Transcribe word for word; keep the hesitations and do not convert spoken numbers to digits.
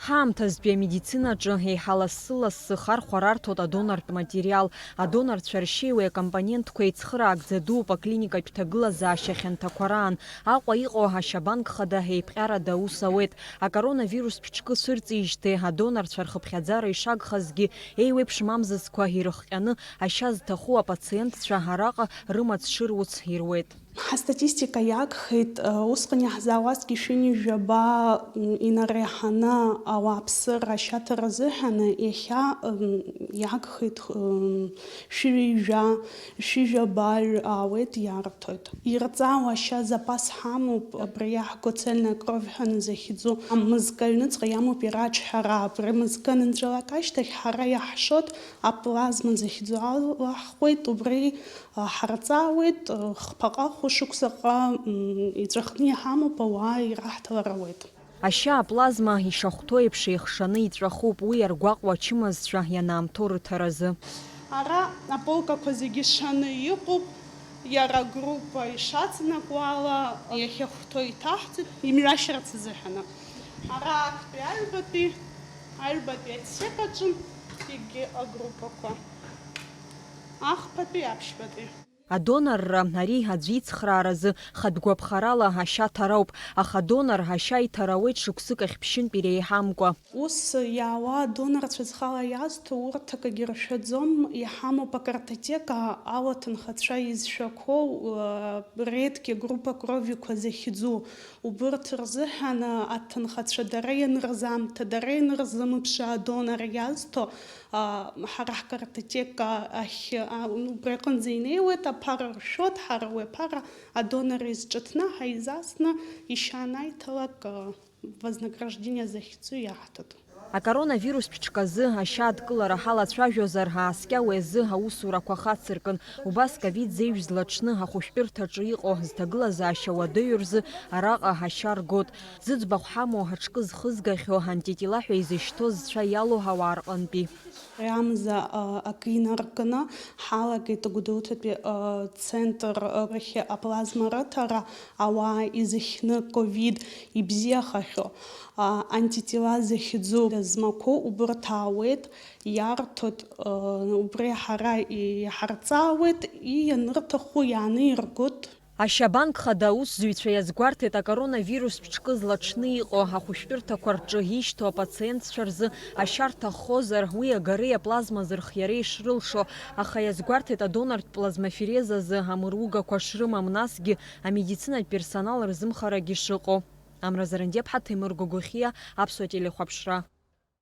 Ҳаамҭазтәи амедицинаҿы еиҳа лассы-лассы хархәарарҭоуп адонортә материал. Адонорцәа ршьеи уи акомпонентқәеи цхыраагӡа дууп аклиникатә ҭагылазаашьа хьанҭақәа раан. Аҟәа иҟоу ашьабанк хада еиԥҟьарада аус ауеит. Акоронавирустә ҿкы цәырҵижьҭеи адонорцәа рхыԥхьаӡара ишагхазгьы, еиуеиԥшым амзызқәа ирыхҟьаны, ашьа зҭаху апациентцәа араҟа рымаҵ шыруц ируеит. Ҳастатистика иагхеит, усҟан иаҳзаауазгьы шәини жәаба, м, инареиҳаны ауааԥсыра ашьаҭара азыҳәаны, иахьа, м, иагхеит, м, шәи жәа, шәи жәабаҩ аауеит, иарҭоит. Ирҵаау ашьа запас ҳамоуп, абри иаҳго цельная кровь ҳәа назыхьӡу. Мызкы аҩныҵҟа иамоуп иара аҿҳәара, абри мызкы анынҵәалак ашьҭахь ҳара иаҳшоит аплазма захьӡу алаҳхуеит, убри ҳарҵаауеит, хԥаҟа хәышықәсаҟа, м, иҵәахны иҳамоуп, ауаа ираҳҭалар ауеит. Ашьа аплазма ишахәҭоу еиԥш еихшаны иҵәахуп, уи иаргәаҟуа ачымазцәа ианаамҭоу рыҭаразы. Ара аполкақәа зегьы шаны иҟоуп, иара агруппа ишацнакуа ала, иахьахәҭоу иҭаҳҵеит, имҩашьарц азыҳәаны. Ара актәи аҩбатәи, аҩбатәи ацеқь аҿы егьи агруппақәа. Ахԥатәи, аԥшьбатәи. Адонорра, ари аӡәы ицхрааразы хатә гәаԥхарала ашьа ҭарауп, аха адонор ашьа иҭарауеит шықәсык ахь ԥшьынтә иреиҳамкәа. Ус иаауа адонорцәа зхала иазҭо, урҭ акагьы ршәаӡом, иҳамоуп акартотека, ауаҭынхацәа изшәақәоу, э, редкие группы крови-қәа захьӡу, убырҭ рзыҳәан, э, аҭынхацәа дара ианырзамҭа, дара ианырзымԥшаа адонор иазҭо, а, ҳара ҳкартотека ахь, а, убри аҟынӡа инеиуеит, аԥара ршәоит, ҳара уи аԥара адонор изҿыҭны, ҳаизасны, ишьа анааиҭалак, а, вознаграждение захьӡу иаҳҭоит. Акоронавирустә ҿказы ашьа адкылара ҳалацәажәозар, ааскьа уи азы аусурақәа хацыркын. Убас ковид зеижә злаҽны ахәышәтәырҭаҿы иҟоу зҭагылазаашьа уадаҩу рзы араҟа ашьа ргоит. Зыӡбахә ҳамоу аҿкы зхызгахьоу антитела ҳәа изышьҭоу зцәа иалоу ауаа рҟынтәи. Амза, а, акы инаркны ҳалагеит Гәдоуҭатәи, а, центр, а, рахь аплазма рыҭара, ауаа изыхьны ковид ибзиахахьоу, а, антитела захьӡу змақәоу убырҭ аауеит, иарҭоит, а, убри ҳара иҳарҵаауеит, ианырҭаху иааны иргоит. Ашьабанк хада аусзуҩцәа иазгәарҭеит, акоронавирустә ҿкы злаҽны иҟоу ахәышәтәырҭақәа рҿы ишьҭоу апациентцәа рзы ашьа рҭаххозар, уи агареи аплазма зырхиареи шрылшо, аха иазгәарҭеит адонортә плазмаферез азы амыругақәа шрымам, насгьы амедицинатә персонал рзымхарагьы шыҟоу. Амра Зарандиаԥҳа, Ҭемыр Гогохиа, Аԥсуа телехәаԥшра.